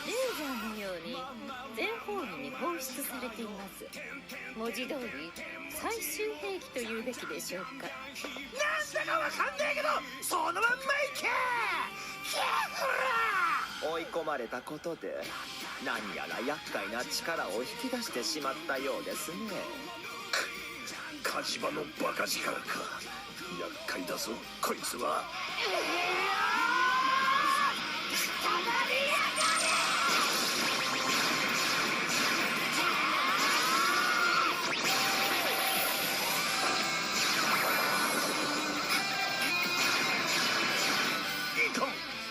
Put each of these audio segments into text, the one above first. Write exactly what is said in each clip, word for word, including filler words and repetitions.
レーザーのように全方位に放出されています。文字通り最終兵器というべきでしょうか。なんだかわかんねえけど、そのまんまいけ！ 追い込まれたことで、何やら厄介な力を引き出してしまったようですね。火事場のバカ力か。厄介だぞ、こいつは。いかん、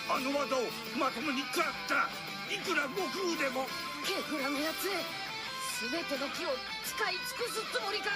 あの技をまともに食らった。いくら悟空でも。毛フラのやつ、すべての木を使い尽くすつもりか。